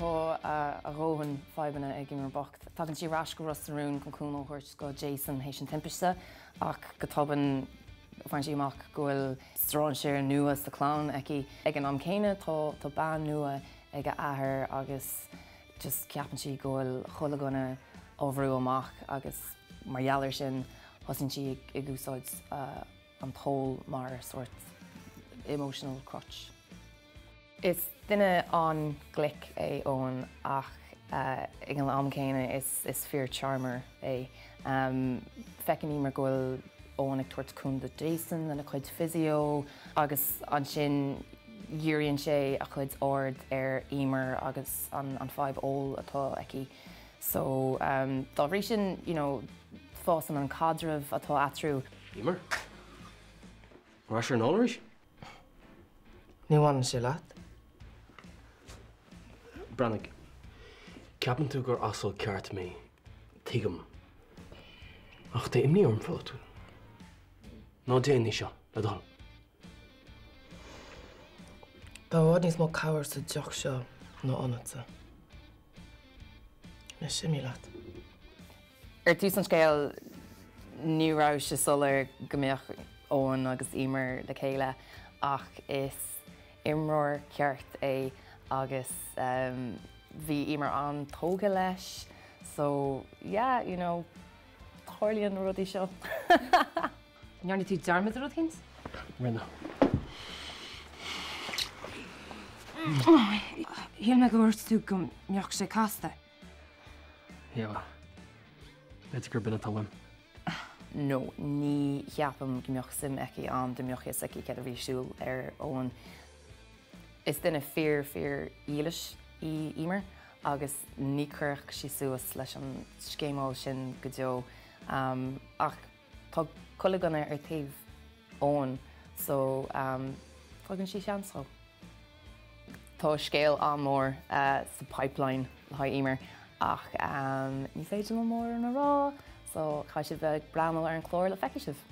Tá a dhóthain fadhbanna ag Eimear bocht. Tagann sí ar ais go Ros na Rún chun cúnamh a thabhairt go Jason théis an timpiste ach go tobann faigheann sí amach go bhfuil strainséir nua sa chlann aici. Ag an am céanna tá bean nua ag a athair agus just ceapann sí go bhfuil chuile dhuine á bhrú amach agus mar gheall ar sin thosaíonn sí ag úsáid an t-ól mar sórt emotional crutch. Is duine an-ghlic é Eoin ach ag an am céanna is fíor charmer é. Feiceann Eimear go bhfuil Eoin ag tabhairt cúnamh do Jason lena chuid physio agus ansin dhíríonn sé a chuid aird ar Eimear agus an fadhb óil atá aici. So dá bhrí sin you know fásann an caidreamh atá eatarthu. Eimear? Ar ais ar an ól arís? Ní bhaineann sé leat. Breathnaigh. Ceapann tú gur asal ceart mé. Tuigim. Ach tá imní orm fút. Ná déan é seo, le do thoil. Tá i bhfad níos mó cabhair sa deoch seo ná ionatsa. Anois imigh leat. Ar tús an scéil ní raibh sé soiléir go mbeadh Eoin agus Eimear le chéile ach is imreoir ceart é agus bhí Eimear an-tógtha leis so yeah you know tarlaíonn na rudaí seo. An ndearna tú dearmad ar rud éicint? Rinne. Shíl mé gur dhúirt tú go mbeadh sé casta. Yeah. B'fhéidir gur b'in atá uaim. No, ní cheapaim go mbeadh suim aici ann dá mbeadh fhios aici céard a bhí ar siúl ar Eoin. Is duine fíor fíor dhílis í Eimear agus ní chuirfeadh sí suas leis an scéimeáil sin go deo. Ach tá chuile dhuine ar taobh Eoin so tugann sí seans dó. Tá scéal an-mhór sa pipeline le haghaidh Eimear ach ní féidir liom mórán a rá so caithfidh sibh bheith ag breathnú ar an chlár le feicfidh sibh.